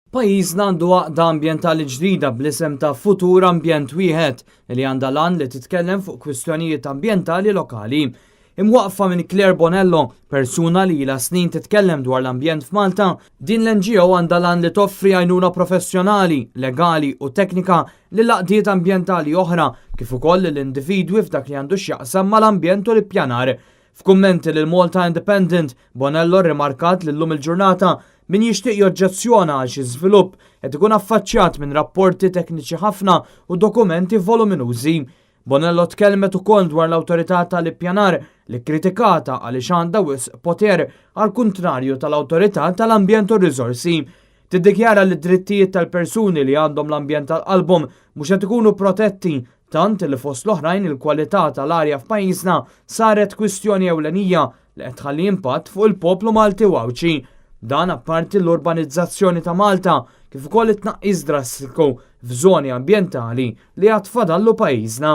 Pajjiżna għandu għaqda ambjentali ġdida bl-isem ta' Futur Ambjent Wieħed li għandha l-għan li titkellem fuq kwistjonijiet ambjentali lokali. Imwaqqfa minn Claire Bonello, persuna li ilha snin titkellem dwar l-ambjent f'Malta, din l-NGO għandha l-għan li toffri għajnuna professjonali, legali u teknika lil għaqdiet ambjentali oħra kif ukoll lil individwi f'dak li għandu x'jaqsam mal-ambjent u l-ippjanar. F'kummenti lil Malta Independent, Bonello rrimarkat li llum il-ġurnata min jixtieq joġġezzjona għal xi żvilupp qed ikun affaċċjat minn rapporti tekniċi ħafna u dokumenti voluminużi. Bonello tkellmet ukoll dwar l-awtorità tal-ippjanar li kkritikata għaliex għandha wisq poter għal kuntrarju tal-awtorità tal-ambjent u r-riżorsi. Tiddikjara li d-drittijiet tal-persuni li għandhom l-ambjent għal qalbhom mhux qed ikunu protetti tant li fost l-oħrajn il-kwalità tal-arja f'pajjiżna saret kwistjoni ewlenija li qed tħalli impatt fuq il-poplu Malti u Għawdxi. Dan apparti l-urbanizzazzjoni ta' Malta kif ukoll it-tnaqqis drastiku f'żoni ambjentali li għad fadallu pajjiżna.